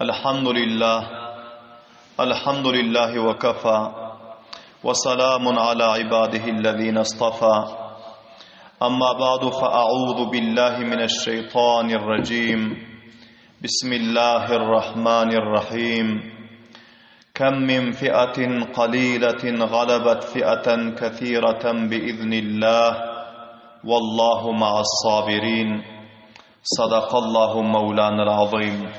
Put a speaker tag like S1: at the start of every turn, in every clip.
S1: الحمد لله الحمد لله وكفى وسلام على عباده الذين اصطفى أما بعد فأعوذ بالله من الشيطان الرجيم بسم الله الرحمن الرحيم كم من فئة قليلة غلبت فئة كثيرة بإذن الله والله مع الصابرين Sadakallahu Mawlanal Azim.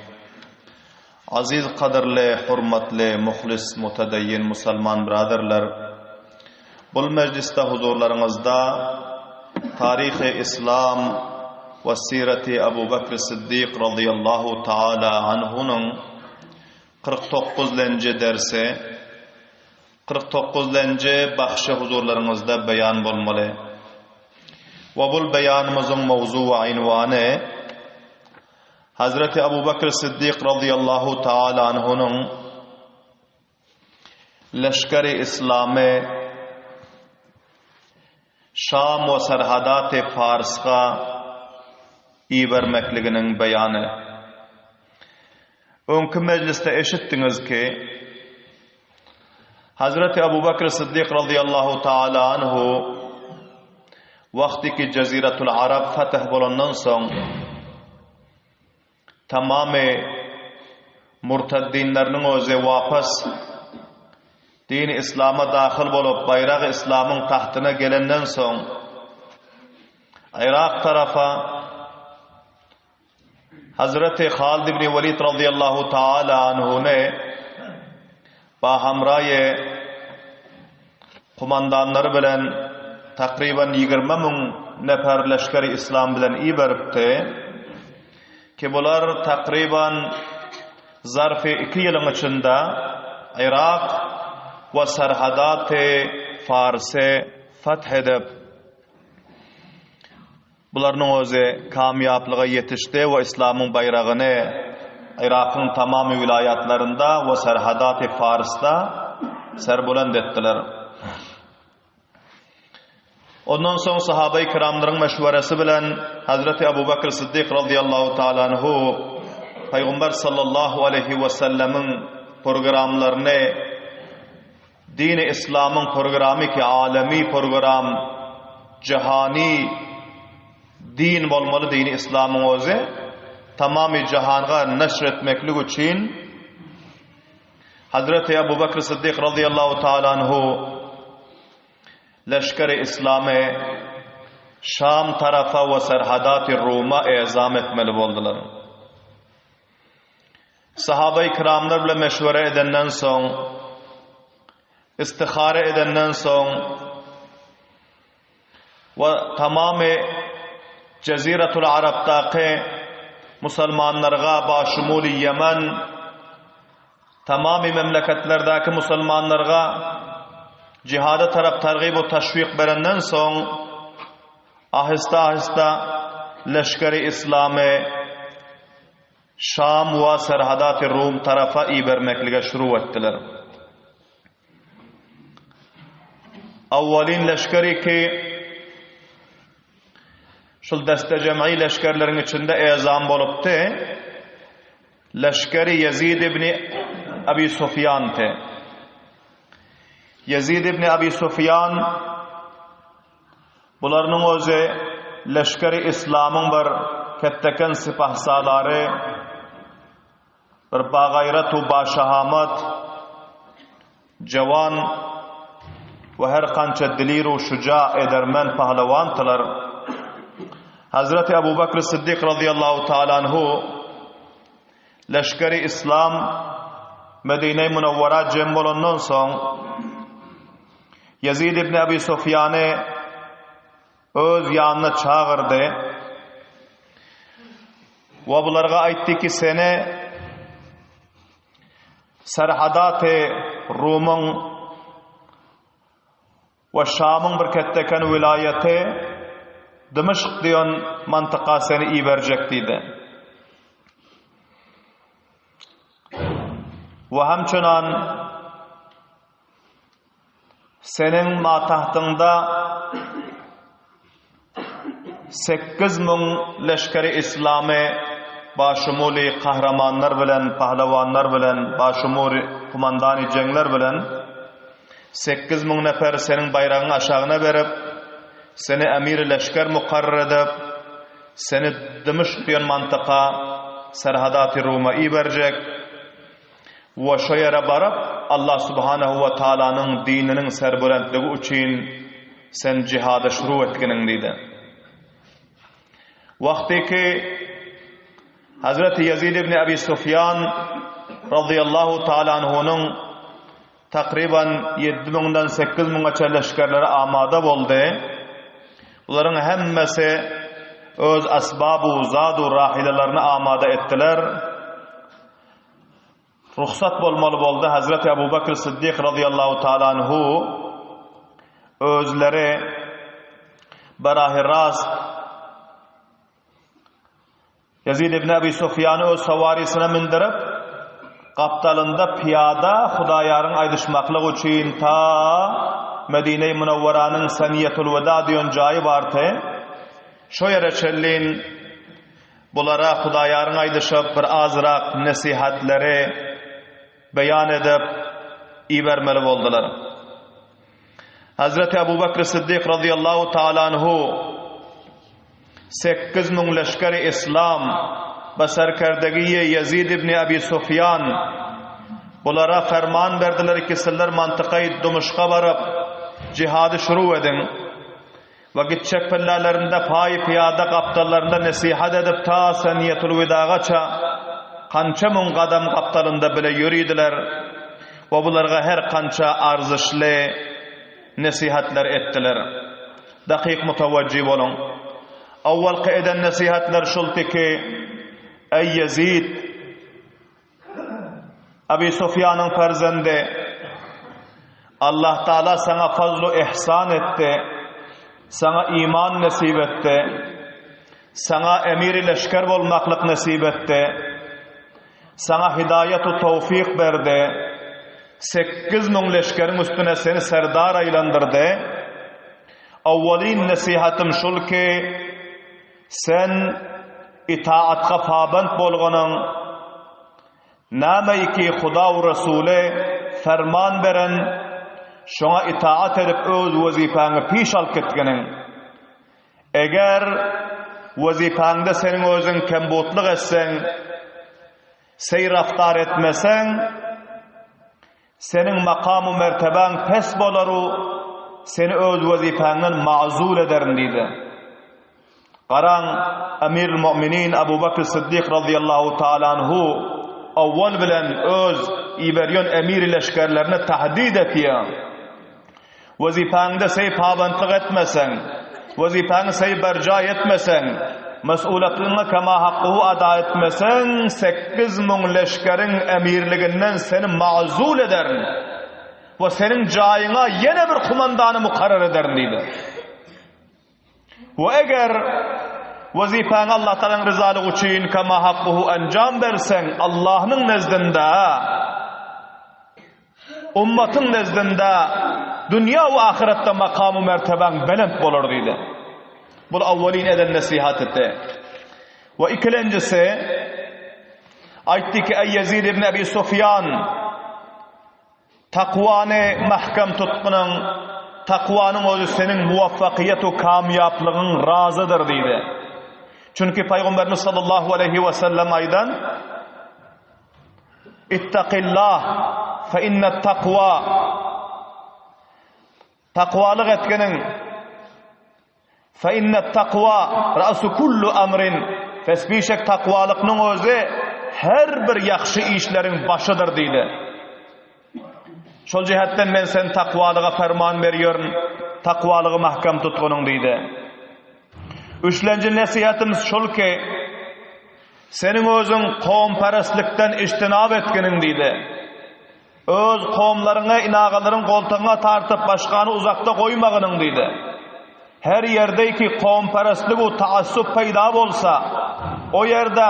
S1: Aziz gadyrly, hurmatly, muhlis, mutadayyin musalman braderler! Bul mejlisde huzurlaryňyzda Taryhy Islam we Sireti Abu Bekr Siddik razyýallahu taala anhunyň 49 lenji dersi, 49 lenji bahşy huzurlaryňyzda beýan bolmaly. We bul beýanymyzyň mowzu we ynwany Hazreti Abu Bekr Siddik razyýallahu taala anhunyň leşgeri Yslamy Şam we serhadaty Farsga ibermekliginiň beýany. Öňki mejlisde eşitdiňiz ki, Hazreti Abu Bekr Siddik razyýallahu taala anhu wagty ki Jeziratul Arab fetih bolandan soň tamamy murtaddinleriniň özi wapas dini islama dahyl bolup baýragy islamyň tagtyna gelenden soň Yrak tarapa Hazreti Halid ibn Walid razyýallahu taala anhuny ba hamraýy kumandanlary bilen takryban 20 müň nefer leşgeri islam bilen iberipdi ki bular takryban zarfy 2 ýylyň içinde Yrak we Serhadaty Farsy fath edip Bularynyň özi kamýaplyga ýetişdi we yslamyň baýragyny Yrakyň tamamy wilaýatlarynda we Serhadaty Farsda serbulend etdiler. Ondan soň sahabaý kiramlaryň meşweresi bilen Hazreti Abu Bakr Siddik razyýallahu taala anhu Pygamber sallallahu aleýhi we sellemiň programlaryny Dini yslamyň programy ki alemi program jahani din bolmaly dini yslamyň ozi tamamy jahanga neşr etmeklik üçin Hazreti Abu Bakr Siddik razyýallahu taala anhu leşgeri yslamy Şam tarafa we serhadaty Ruma ezam etmeli boldular. Sahabaýy kiramlar bilen meşwere edenden soň, istihara edenden soň we tamamy Jeziratul Arapdaky musulmanlarga başumuli Ýemen tamamy memleketlerdäki musulmanlarga jihada tarap targyb we teşwik berenden soň ahista-ahista leşgeri islamy Şam we Serhadaty Rum tarapa ibermeklige şuru etdiler. Awwalyn leşgeri ki, şul deste-jem'i leşgerleriň içinde ezam bolupdy, leşgeri Ýezid ibn Abi Sufýandy. Ýezid ibn Abi Sufýan Bularynyň özi leşgeri islamyň bir ketdeken sipahsalary, bir bagaýrat u başahamat, jawan we her kança dilir u şuja edermen pahlawandylar. Hazreti Abu Bakr Siddik razyýallahu taala anhu leşgeri islam Medine-i Munawwara jem bolandan soň Ýezid ibn Abi Sufýany öz ýanyna çagyrdy we bularga aýtdy ki, seni Serhadaty Rumyň we Şamyň bir ketdeken wilaýaty Dymyşk diýen mantyka seni iberjek diýdi. We hemçenan Seniň matahtyňda 8000 leşgeri islamy. Başumuly kahramanlar bilen, pahlawanlar bilen, başumuly kumandany jeňler bilen 8000 nefer seniň baýragyň aşagyna berip, seni emiri leşger mukarrar edip, seni Dymişk diýen mantyka, Serhadaty Ruma iberjek we şo ýere baryp, Allah subhanehu we taalanyň dininiň serbulentligi üçin sen jihada şuru etginiň diýdi. Wagtyky Hazreti Ýezid ibn Abi Sufýan radiyallahu taala anhunyň takryban 7 müňden 8 müňe çenli leşgerleri amada boldy. Bularyň hemmesi öz asbabu zadu rahilelerini amada etdiler. Rugsat bolmaly boldy. Hazreti Abu Bakr Siddik radiyallahu taala anhu özleri berahi rast Ýezid ibn Abi Sufýany öz sawarysyna mindirip, gapdalynda pyýada Hudaýaryň aýdyşmaklyk üçin ta Medine-i Munawwaranyň Saniýetul Weda diýen jaýy bardy. Şo ýere çenlin bulara Hudaýaryň aýdyşyp bir azrak nesihatlary beýan edip ibermeli boldular. Hazreti Abu Bakr Siddik radiyallahu taala anhu 8000 leşgeri islam be serkerdegiýe Ýezid ibn Abi Sufýan bulara ferman berdiler ki sizler mantykaýy Dymyşka baryp jihady şuru ediň we gitjek pellelerinde paýy-pyýada gapdallarynda nesihat edip ta Seniýetül-Widagaça kança müň gadam gapdalynda bile ýöridiler we bularga her kança arzyşly nesihatlar etdiler. Dakyk mutawajjy boluň. Awwalky eden nesihatlar şuldy ki, Eý Ýezid! Abi Sufýanyň perzendi, Allah Taala saňa fazlu ihsan etdi, saňa iman nesip etdi, saňa emiri leşger bolmaklyk nesip etdi, saňa hidaýat-u towfyk berdi, 8000 leşgeriň üstüne seni serdar aýlandyrdy. Awwalyn nesihatym şul ki, Sen itaatga pabent bolganyň, nämeiki Huda we Resuly ferman beren, şoňa itaat edip öz wezipäňi piş alyp gitginiň. Eger wezipäňde seniň özüň kembutlyk etseň, seý raftar etmeseň, Seniň makam-u mertebäň pes bolar-u, seni öz wezipäňden mazul ederin diýdi. Garaň, Emirül Mu'minin Abu Bakr Siddik razyýallahu taala anhu owwal bilen öz iberýän emiri leşgerlerine tahdid etýär. Wezipäňde seý pabentlik etmeseň, wezipäňi seý berjaý etmeseň, mes'ulatlygyňy kema hakkuhu ada etmeseň, 8000 leşgeriň emirliginden seni mazul ederin we seniň jaýyňa ýene bir kumandany mukarrar ederin diýdi. We eger wezipäňi Allah Tagalaň ryzalygy üçin kema hakkuhu enjam berseň, Allahnyň nezdinde Ummatyň nezdinde dünýä we ahyretde makam-u mertebäň belent bolar diýdi. Bul awwalin eden nesihatydy. We ikilenjisi aýtdy ki, Eý Ýezid ibn Abi Sufýan, takwany mahkem tutgynyň, takwanyň özi seniň muwaffakyýet we kamýaplygyň razydyr diýdi. Çünki Pygamberimiz sallallahu aleýhi we sellem aýdan, Ittaqillah fe innet takwa Takwalyk etgeniň fe innet takwa ra'su kullu amrin Pes bişek takwalyknyň özi her bir ýagşy işleriň başydyr diýdi. Şol jähetden men sen takwalyga perman berýärin, takwalygy mahkem tutgunyň diýdi. Üçlenji nesihatym şol ki, Seniň özüň kowumperestlikden ijtinap etginiň diýdi. Öz kowumlaryňy, inagalaryň goltugyňa tartyp, başgany uzakda goýmagynyň diýdi. Her ýerde ki kowumperestlik u taassup peýda bolsa, o ýerde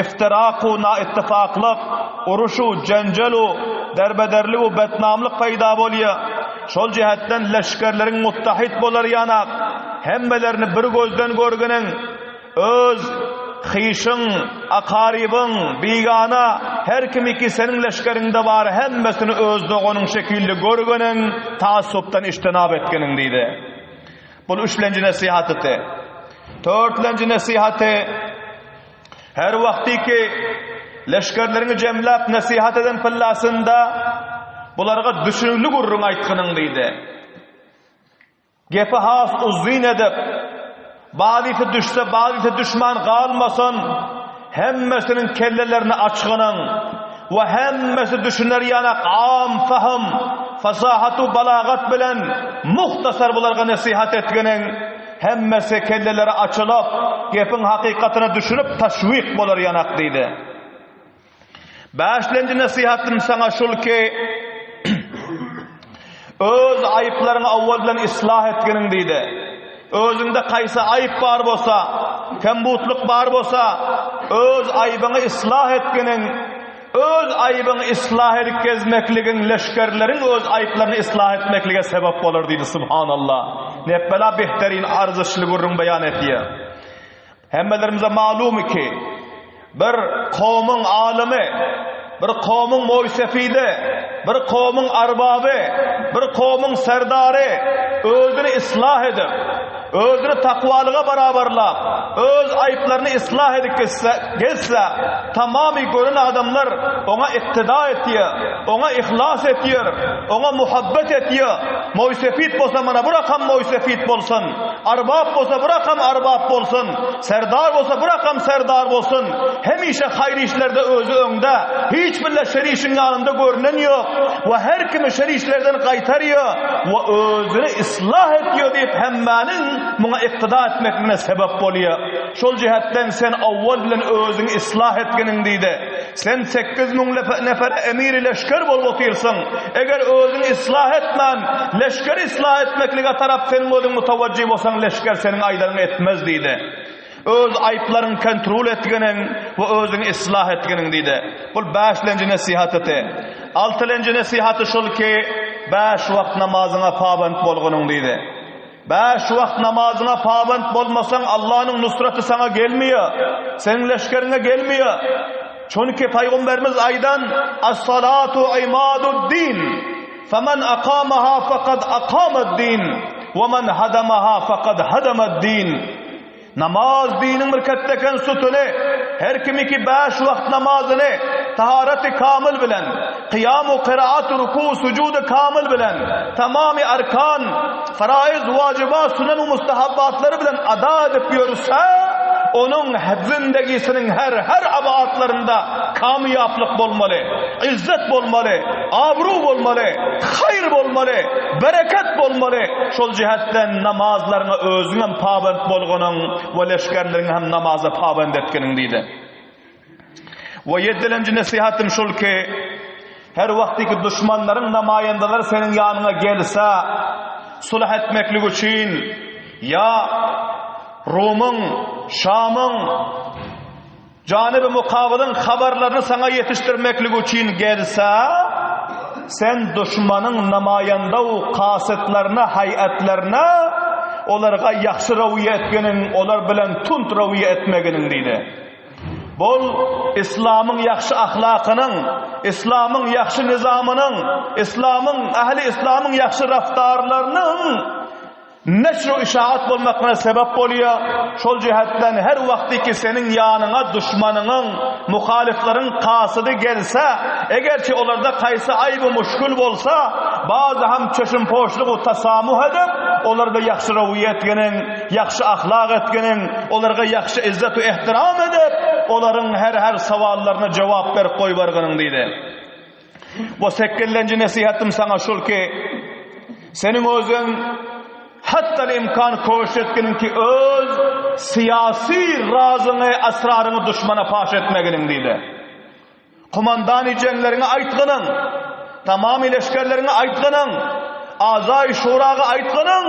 S1: iftirak u naittifaklyk, uruş u jenjel u derbederlik u betnamlyk peýda bolýar. Şol jähetden leşgerleriň muttahit bolar ýanak, hemmelerini bir gözden görginiň, Öz. hyşyň, akarybyň, bigana, her kim ki seniň leşgeriňde bar, hemmesini öz doganyň şekilli görgeniň, taassupdan içtinap etgeniň diýdi. Bul üçlenji nesihatydy. Dörtlenji nesihaty, Her wagty ki leşgerleriňi jemläp nesihat eden pyllasynda bularga düşünli gürrüň aýtgynyň diýdi. Gepi has uzyn edip, bazysy düşse, bazysy düşman galmasyn, hemmesiniň kellelerini açgynyň we hemmesi düşüner ýanak am fahym, fasahatu balagat bilen muhtasar bularga nesihat etginiň. Hemmesi kelleleri açylyp, gepiň hakykatyna düşünip taşwik bolar ýanak diýdi. Bäşlenji nesihatym saňa şul ki, öz aýyplaryňy awwal bilen islah etginiň diýdi. Özüňde kaýsy aýyp bar bolsa, kembutlyk bar bolsa, öz aýbyňy islah etginiň. Öz aýybyňy yslah edip gezmekligiň leşgerleriň öz aýyplaryny yslah etmeklige sebäp bolar diýdi Subhanallah. Nepbela behterin arzyşly gürrüň beýan etýär. Hemmelerimize malum ki, bir kowmuň alymy, bir kowmuň moýsefidi, bir kowmuň arbaby, bir kowmuň serdary özüni yslah edip, Özüni takwalyga barabarlap, öz aýyplaryny yslah edip gitse, gezse, tamamy gören adamlar oňa iktyda etýär, oňa yhlas etýär, oňa muhabbet etýär. Moýsefit bolsa mana bu rakam moýsefit bolsun, arbap bolsa bu rakam arbap bolsun, serdar bolsa bu rakam serdar bolsun. Hemişe haýyr işlerde özi öňde, hiç birle şer işiň ýanynda görünen ýok we her kimi şer işlerden gaýtarýar we özüni yslah etýär diýip hemmäniň muňa iktyda etmekligine sebäp bolýar. Şol jähetden sen owwal bilen özüňi yslah etginiň diýdi. Sen 8000 nefere emiri leşger bolup otyrsyň. Eger özüňi yslah etmän, leşgeri yslah etmeklige tarap seniň özüň mutawajjy bolsaň leşger seniň aýdanyňy etmez diýdi. Öz aýyplaryňy kontrol etgeniň we özüňi yslah etgeniň diýdi. Bul bäşlenji nesihatydy. Altylenji nesihaty şul ki, bäş wagt namazyňa pabent bolgunyň diýdi. Bäş wagt namazyňa pabent bolmasaň Allanyň nusraty saňa gelmeýär. Seniň leşgeriňe gelmeýär. Çünki Pygamberimiz aýdan, As-salatu imadud-din. Femen akamaha fekad akamed-din, we men hadamaha fekad hadamed-din. Namaz diniň bir ketdeken sütüni, her kim iki bäş wagt namazyny tahareti kamyl bilen, kyýam-u kyraat, ruku, sujudy kamyl bilen, tamamy erkan, faraiz, wajibat, sünen we mustahabbatlary bilen ada edip ýörse, onuň zindegisiniň her her abatlarynda kamyýaplyk bolmaly, yzzet bolmaly, abru bolmaly, haýyr bolmaly, bereket bolmaly. Şol jähetden namazlaryňa özüňem pabent bolganyň we leşgerleriňi hem namaza pabent etgeniň diýdi. We ýedilenji nesihatym şul ki, her wagtyky duşmanlaryň namaýandalary seniň ýanyňa gelse, sulh etmeklik üçin ýa Rumyň, Şamyň, Janyby mukabylyň habarlaryny saňa ýetişdirmeklik üçin gelse, sen duşmanyň namaýanda-u kasytlaryna, haýatlaryna, olarga ýagşy rawiýe etginiň, olar bilen tunt rawiýe etmeginiň diýdi. Bol yslamyň ýagşy ahlakynyň, yslamyň ýagşy nyzamynyň, yslamyň, ähli yslamyň ýagşy raftarlarynyň Neşr-u işaat bolmaklygyna sebäp bolýar. Şol jähetden her wagty ki seniň ýanyňa duşmanyňyň, muhalyflaryň kasydy gelse, egerçi olarda kaýsy aýb-u muşkül bolsa, bazy hem çeşimpoşlyk-u tasamuh edip, olarda ýagşy rawiýe etgeniň, ýagşy ahlak etgeniň, olarga ýagşy izzet-u ehtiram edip, olaryň her-her sowallaryna jogap berip goýberginiň diýdi. Bu sekizlenji nesihatym saňa şul ki, seniň özüň hatdan imkan köşüş etginiň ki öz syýasy razyňy, asraryňy duşmana paş etmeginiň diýdi. Kumandany jeňleriňi aýtgynyň, tamamy leşgerleriňi aýtgynyň, azaý şuragy aýtgynyň,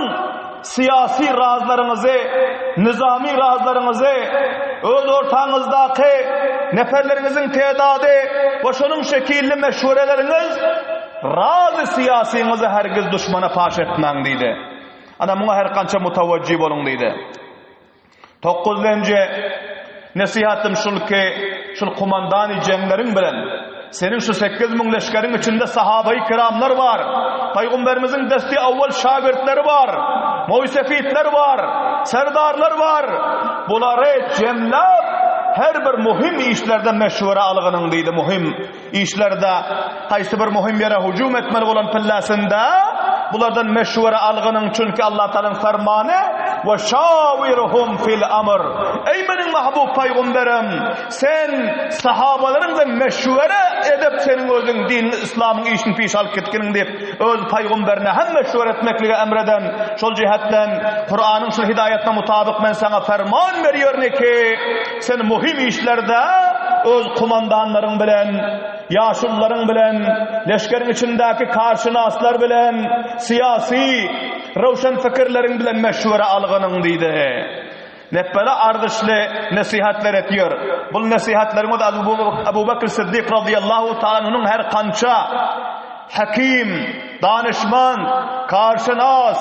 S1: Syýasy razlaryňyzy, nyzamy razlaryňyzy, öz ortaňyzdaky neperleriňiziň tedady we şonuň şekilli meşwereleriňiz razy syýasyňyzy hergiz duşmana paş etmäň diýdi. Ana muňa her kança mutawajjy boluň diýdi. Dokuzynjy. Nesihatym şul ki, şul kumandany jeňleriň bilen, seniň şu 8000 leşgeriň içinde sahabaýy kiramlar bar, Pygamberimiziň desti awwal şagirtleri bar, moýsefitler bar, serdarlar bar. Bulary jemläp, her bir muhim işlerde meşwere algynyň diýdi, muhim. Işlerde haýsy bir möhüm ýere hüjüm etmeli bolan pillesinde bulardan meşwere algynyň, çünki Allah Tagalaň fermany, Ve şawirhum fil amr. Eý meniň mahbub pygamberim, sen sahabalaryň bilen meşwere edip seniň özüň din yslamyň işini piş alyp gitginiň diýip, öz pygamberine hem meşwere etmekligi emreden, şol jihetden Kuranyň şul hidaýatyna mutabyk men saňa ferman berýärin ki, Sen muhim işlerde öz kumandanlaryň bilen, ýaşulularyň bilen, leşgeriň içindäki karşynaslar bilen, syýasy, röwşen pikirleriň bilen meşwere algynyň diýdi. Nepbele arzyşly nesihatlar etýär. Bul nesihatlaryň özi Abu Bekr Siddik razyýallahu taala anhunyň her kança Hakim, danyşman, karşynas,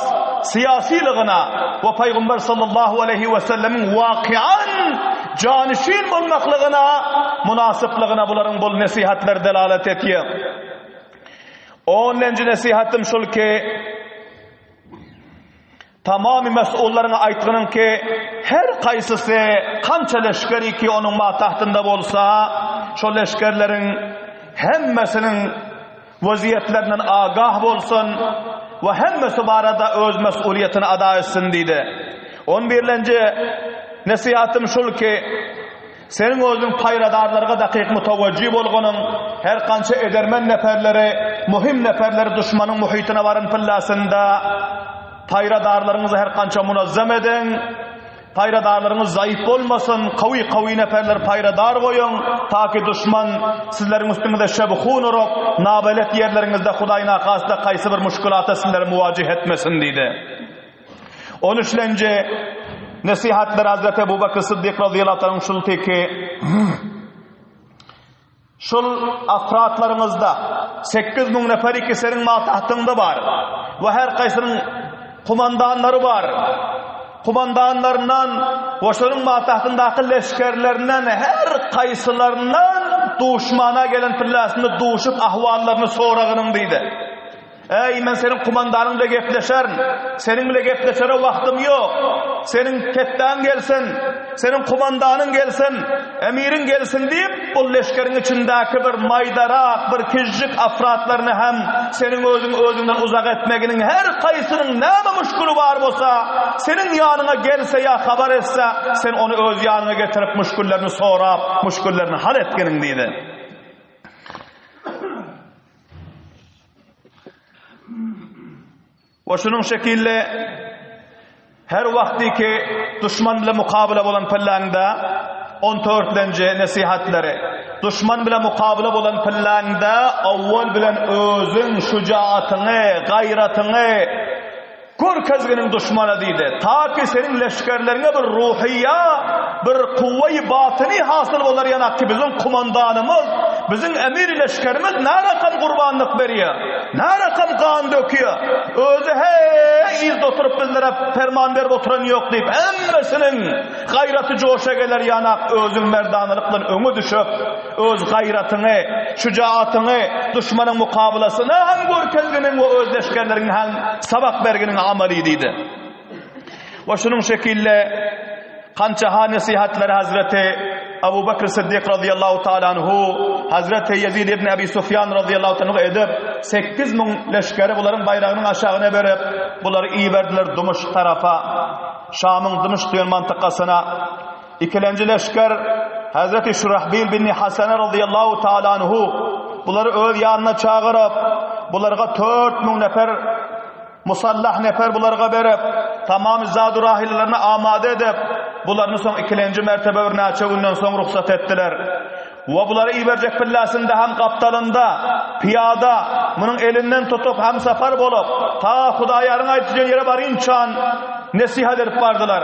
S1: syýasylygyna we Pygamber sallallahu aleýhi we sellemiň wakyýan janyşin bolmaklygyna mynasyplygyna bularyň bul nesihatlary delalat etýär. Onlenji nesihatym şul ki, Tamamy mes'ullaryňa aýtgynyň ki, her kaýsysy kança leşgeri ki onuň matagtynda bolsa, şo leşgerleriň hemmesiniň weziýetlerinden agah bolsun we hemmesi barada öz mes'ulyýetini ada etsin diýdi. On birlenji nesihatym şul ki, Seniň özüň paýradarlaryňa dakyk mutawajjy bolganyň, her kança edermen neperleri, muhim neperleri duşmanyň muhytyna baran pyllasynda paýradarlaryňyzy her kança munazzam ediň, paýradarlaryňyz zaýyf bolmasyn, kawy-kawy neperleri paýradar goýuň, taki duşman sizleriň üstüňize şebhun urup, nabelet ýerleriňizde hudaýnahasta kaýsy bir muşkilata sizleri muwajih etmesin diýdi. On üçlenji nesihatlar Hazreti Ebu Bekr Siddik radıyallahu anh'ın şul teki şul afratlaryňyzda 8000 nefer iki seniň matahtyňda bar we her kaýsynyň kumandanlary bar. Kumandanlaryndan we şonuň matahtyndaky leşgerlerinden her kaýsylaryndan duşmana gelen pillasynda duşup ahwallaryny soragynyň diýdi. Äý, men seniň kumandanyň bile gepleşerin. Seniň bile gepleşere wagtym ýok. Seniň ketdäň gelsin, seniň kumandanyň gelsin, emiriň gelsin diýip, ol leşgeriň içindäki bir maýdarak, bir kižžik afratlaryny hem seniň özüň özüňden uzak etmeginiň her haýsynyň näme muşkuli bar bolsa, seniň ýanyňa gelse ýa habar etse, sen ony öz ýanyňa getirip muşkullerini sorap, muşkullerini hal etginiň diýdi. We şunuň şekilli her wagtyky duşman bilen mukabala bolan pilläňde on dörtlenji nesihatlary duşman bilen mukabala bolan pilläňde owwal bilen özüň şujaatyňy, gaýratyňy Görkezginiň duşmana diýdi, Taki seniň leşgerleriňe bir ruhyýa, bir kuwwa-i batyny hasyl bolar ýanak ki biziň kumandanymyz, biziň emir-i leşgerimiz närakam gurbanlyk berýär, närakam gan dökýär, özi he-e yzda oturyp bizlere perman berip oturan ýok diýip hemmesiniň gaýraty joşa geler ýanak özüň merdanalyk bilen öňe düşüp, Öz gaýratyňy, şujaatyňy duşmanyň mukabalasyna hem görkezginiň we öz leşgerleriňe hem sabak berginiň amaly diýdi. We şunuň şekilde kança nesihatlary Hazreti Abu Bakr Siddik radıyallahu taala anhu, Hazreti Ýezid ibn Abi Sufýan radıyallahu taala anhu edip 8000 leşgeri bularyň baýragynyň aşagyna berip, bulary iberdiler Dymyşk tarapa, Şamyň Dymyşk diýen mantykasyna. Ikilenji leşger Hazreti Şurahbil bin Hasene radıyallahu taala anhu bulary öz ýanyna çagyryp, bularga 4000 nefer musallah nefer bularga berip, tamam zadu rahilelerini amade edip, bularyny soň ikilenji mertebe bir näçe günden soň rugsat etdiler. We bulary iberjek pillasynda hem gapdalynda, pyýada, munuň elinden tutup hemsapar bolup, ta Hudaýaryň aýtýan ýere barynçan nesihat edip bardylar.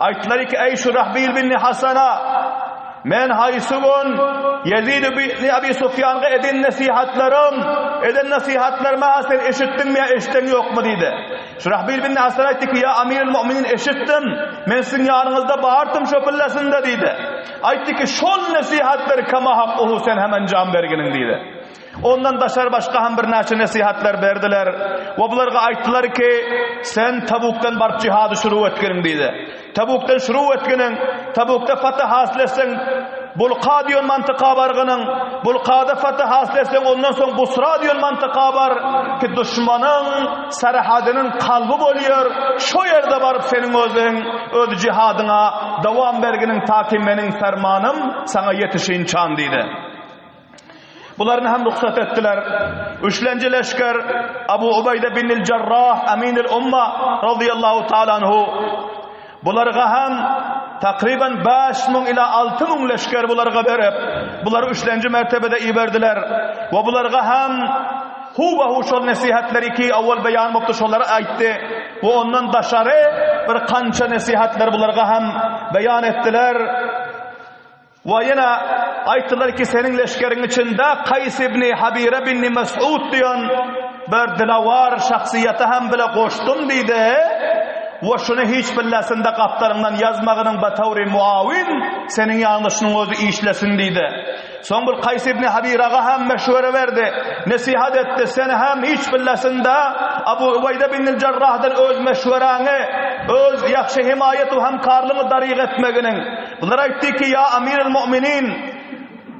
S1: Aýtdylar ki, Eý Şurahbil bin Hasana, men haýsy gün Ýezid ibn Abi Sufýanga eden nesihatlarym, eden nesihatlarymy sen eşitdiňmi ýa eşiden ýokmy diýdi. Şurahbil bin Hasan aýtdy ki, ýa Amirul Mu'minin eşitdim, men siziň ýanyňyzda bardym şo pillesinde diýdi. Aýtdy ki, şol nesihatleri kema hakkuhu sen hem enjam berginiň diýdi. Ondan daşary başga hem birnäçe nesihatlar berdiler. We bularga aýtdylar ki, sen Tabukdan baryp jihady şuru etginiň diýdi. Tabukdan şuru etginiň, Tabukda fatah hasyl etseň, Bulka diýen mantyka bargynyň, Bulkada fatah hasyl etseň, ondan soň Busra diýen mantyka bar ki, duşmanyň serhadynyň kalby bolýar, şo ýerde baryp seniň özüň öz jihadyňa dowam berginiň ta ki meniň fermanym saňa ýetişinçan diýdi. Bularyny hem rugsat etdiler. Üçlenji leşger Abu Ubeýde bin Jarrah Aminil Umma radiyallahu taala anhu. Bularga hem takriben 5000 ila 6000 leşger bularga berip, bulary üçlenji mertebede iberdiler. We bularga hem hu ve hu şol nesihatleri ki awwal beýan bolupdy şolary aýtdy. We ondan daşary bir kança nesihatleri bularga hem beýan etdiler. We ýene aýtdylar ki, seniň leşgeriň içinde Kaýs ibni Habire binni Mes'ud diýen bir dilawar şahsyýeti hem bile goşdum diýdi. We şuny hiç billesinde gapdalyňdan ýazmagynyň betawry muawin seniň ýanyňda şunuň özi işlesin diýdi. Soň bir Kaýs ibni Habiraga hem meşwere berdi, nesihat etdi, sen hem hiç billesinde Abu Ubeýde binil Jarrahdan öz meşweräňi, öz ýagşy hemaýat we hemkarlygyňy daryg etmeginiň, Bular aýtdy ki, Ýa Amirel Mu'minin,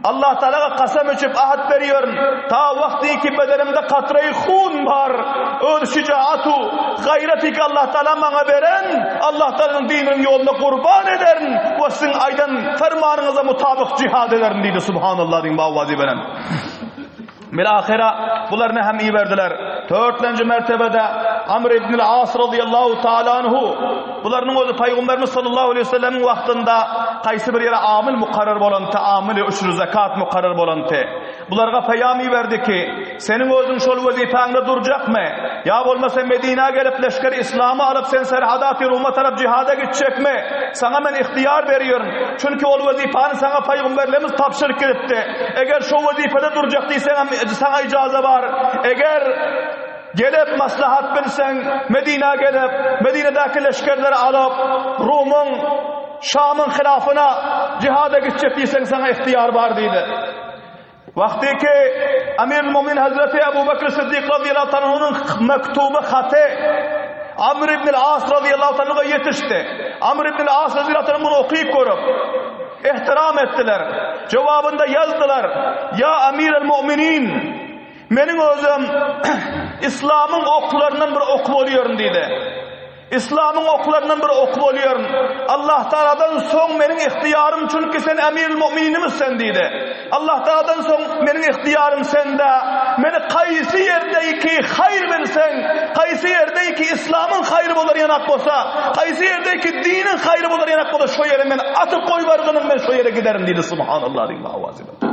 S1: Allah Tagalaga kasam içip ahd berýärin, ta wagty ki bedenimde katreýi hun bar, öz şijaatu, gaýraty ki Allah Tagala maňa beren, Allah Tagalanyň dininiň ýolunda gurban ederin we siziň aýdan fermanyňyza mutabyk jihad ederin diýdi. Subhanallah diýiň bawazy beren. Bil-ahyra bularyny hem iberdiler. Dörtlenji mertebede Amr ibn al-As radiyallahu taala anhu bularynyň özi Pygamberimiz sallallahu aleyhi ve sellemiň wagtynda haýsy bir ýere amil mukarrar bolan te amili üşr zakat mukarrar bolan te. Bularga peýam iberdi ki, seniň özüň şol wezipäňde durjakmy? Ýa bolmasa Medinä gelip leşger islamy alyp sen serhadaty Ruma tarap jihada gitjekmi? Saňa men ihtiýar berýärin. Çünki ol wezipany saňa pygamberlerimiz tabşyryp gidipdi. Eger şo wezipede durjak diýseňem saňa ijaza bar. Eger gelip maslahat bilseň, Medinä gelip, Medinedäki leşgerleri alyp, Rumyň, Şamyň hylafyna jihada gitjek diýseň saňa ihtiýar bar diýdi. Wagty ki Amirul Mu'minin Hazreti Ebu Bekr Siddik radıyallahu anhu'nun mektubu haty Amr ibn al-As radıyallahu anhu'a ýetişdi. Amr ibn al-As radıyallahu anh bunu okyp görüp, ehtiram etdiler. Jogabynda ýazdylar: "Ya Amir al-Mu'minin, meniň özüm İslamyň oklaryndan bir ok bolýaryn" diýdi. Yslamyň oklaryndan bir ok bolýaryn. Allah Tagaladan soň meniň ihtiýarym çünki sen Emirül Mu'minimiz sen diýdi. Allah Tagaladan soň meniň ihtiýarym sende. Meni kaýsy ýerdeýki haýr bilseň, kaýsy ýerdeýki Yslamyň haýry bolar ýanak bolsa, kaýsy ýerdeýki diniň haýry bolar ýanak bolsa şo ýere meni atyp goýberginiň men şo ýere giderin diýdi. Subhanallah diýdi awazy bilen.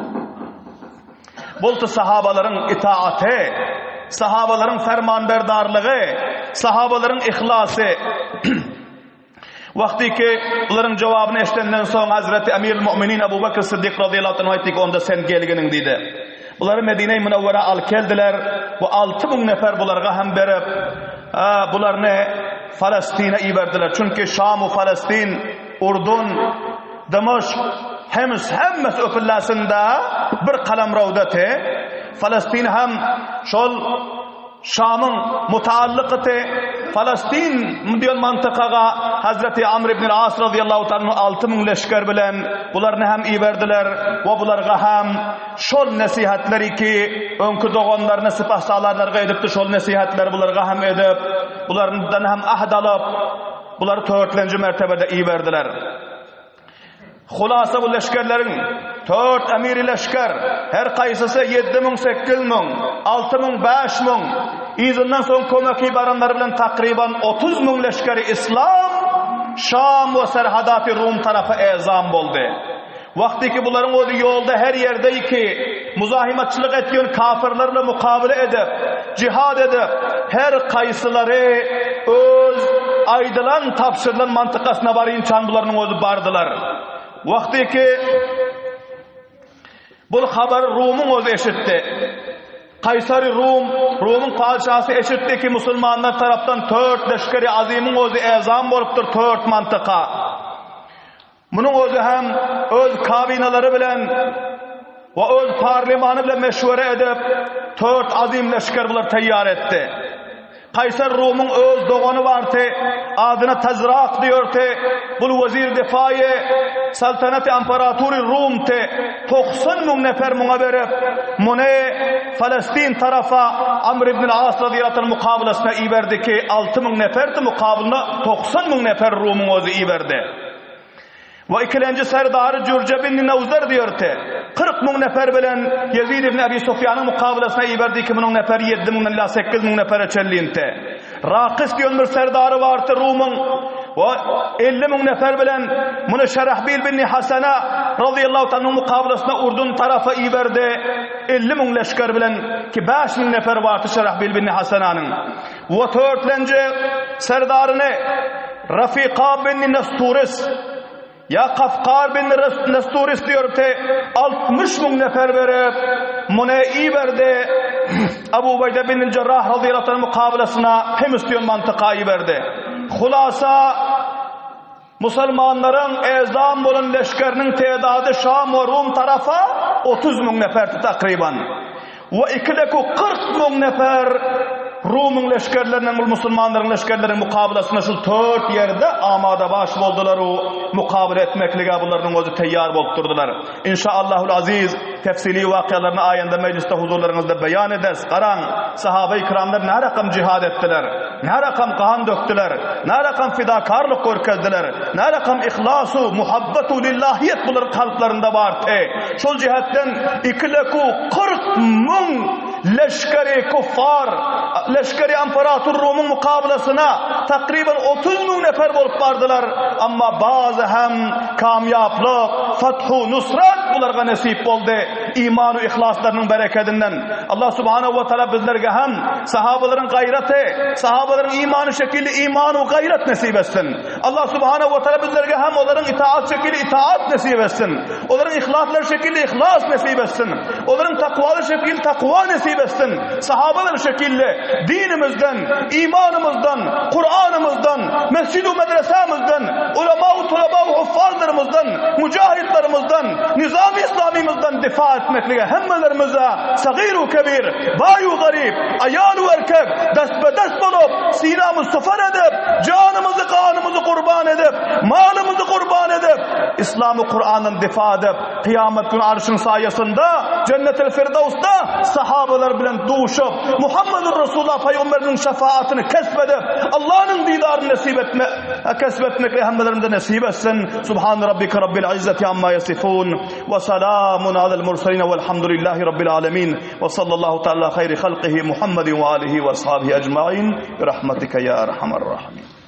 S1: Boldy sahabalaryň itaaty, sahabalaryň fermanberdarlygy, sahabalaryň yhlasy. Wagty ki bularyň jogabyny eşidenden soň Hazreti Emirül Mu'minin Ebu Bekr Siddik radıyallahu anh aýtdy ki, onda sen gelginiň diýdi. Bulary Medine-i Münewwere alyp geldiler. Bu 6000 nefer bularga hem berip, bularyny Falastina iberdiler. Çünki Şam we Falastin Urdun, Dymaşk, Hems hemmesi öpülläsinde bir kalamrawdaty. Falastin hem şol Şamyň mutaallykyty. Falastin diýen mantykaga Hazreti Amr ibn As radiyallahu ta'ala 6000 leşger bilen bularyny hem iberdiler we bularga hem şol nesihatleri ki öňki doganlaryny sypahsalarlarga edipdi şol nesihatleri bularga hem edip bulardan hem ahd alyp Bulary törtlenji mertebede iberdiler. Hulasa bu leşgerleriň tört emiri leşger, her kaýsysy 7000, 8000, 6000, 5000, yzyndan soň kömeki baranlar bilen takryban 30 müň leşgeri islam Şam we serhadaty Rum tarapa ezam boldy. Wagty ki bularyň özi ýolda her ýerde ki muzahymatçylyk etýän kafirler bilen mukabele edip, jihad edip, her kaýsylary öz aýdylan, tabşyrylan mantykasyna barynçan bularynyň özi bardylar. Wagty ki bul habary Rumyň özi eşitdi. Kaýsary Rum, Rumyň patyşasy eşitdi ki, musulmanlar tarapdan tört leşgeri azymyň ozi ezam bolupdyr tört mantyka. Munuň özi hem öz kabinalary bilen we öz parlemany bilen meşwere edip, tört azym leşger bular taýýar etdi. Kaýsar Rumyň öz dogany bardy, adyna Tazrak diýerdi, bul wezir defaýy saltanaty amparatury Rumdy, 90 müň nefer muňa berip, muny Falastin tarapa Amr ibn As razyýallahu anh mukabylasyna iberdi ki, 6 müň neferdi, mukabylyna 90 müň nefer Rumyň özi iberdi. We ikilenji serdary Jürje bin Nawzer diýerdi. 40 müň nefer bilen Ýezid ibn Abi Sufýanyň mukabylasyna iberdi ki, munuň neferi 7 müňden ila 8 müň nefere çenli-inti. Rakys diýen bir serdary bardy Rumyň we 50 müň nefer bilen muny Şerahbil bin Hasana razyýallahu ta'ala mukabylasyna Urdun tarapa iberdi. 50 müň leşger bilen ki 5 müň nefer bardy Şerahbil bin Hasananyň. We törtlenji serdaryny Rafika bin Nesturis ýa Kafkar bin Nesturis diýerdi, 60 müň nefer berip, muny iberdi Abu Ubeýde bin Jarrah razyýallahu anh mukabylasyna Hims diýen mantyka iberdi. Hulasa Musulmanlaryň ezam bolan leşgeriniň tedady Şam we Rum tarapa 30 müň neferdi takryban. We ikileku 40 müň nefer Rumyň leşgerleriniň bul musulmanlaryň leşgerleriniň mukabylasynda şul tört ýerde amada baş boldular u mukabyla etmeklige bularynyň özi teýýar bolup durdular. Inşaallahul aziz tefsili wakyalaryny aýanda mejlisde huzurlaryňyzda beýan ederis. Garaň, sahabeý kiramlar närakam jihad etdiler. Närakam gan dökdüler, närakam fidakarlyk görkezdiler, närakam yhlasu, muhabbatu lillahiýet bularyň kalplarynda bardy. Şol jähetden ikileku 40 müň leşgeri kuffar, leşgeri imperator Rumyň mukabylasyna takryban 30 müň nefer bolup bardylar. Amma bazy hem kamýaplyk, fathu, nusrat bularga nesip boldy imanu yhlaslarynyň berekedinden. Allah subhanahu wa taala bizlerge hem sahabalaryň gaýraty, sahabalaryň imany şekilli iman we gaýrat nesip etsin. Allah subhanahu wa taala bizlerge hem olaryň itaat şekilli itaat nesip etsin. Olaryň ihlaslary şekilli ihlas nesip etsin. Olaryň takwaly şekilli takwa nesip etsin. Sahabalar şekilli dinimizden, imanymyzdan, Kur'anymyzdan, mesjid we medresämizden, ulama we tulaba we huffazlarymyzdan, mujahidlerimizden, nizam-y islamymyzdan difa etmeklige hemmelerimize sagyr we kebir, baý we garyp, aýal we erkek dest-be-dest bolup, synamyzy sofar edip, janymyzy, ganymyzy gurban edip, malymyzy gurban edip, Islam we Kurandan difa edip, kyýamat güni arşyň saýasynda, Jennetil Firdawsda sahabalar bilen duşup, Muhammedur Resulullah pygamberimiziň şefaatyny kesp edip, Allanyň didaryny nesip etme, kesp etmekli hemmelerimize nesip etsin. Subhan rabbika rabbil izzati amma yasifun we salamun alel murselin velhamdülillahi rabbil alemin ve sallallahu taala hayri halqihi Muhammedin ve alihi ve ashabihi ecmaîn bi rahmetike ya erhamer rahimin.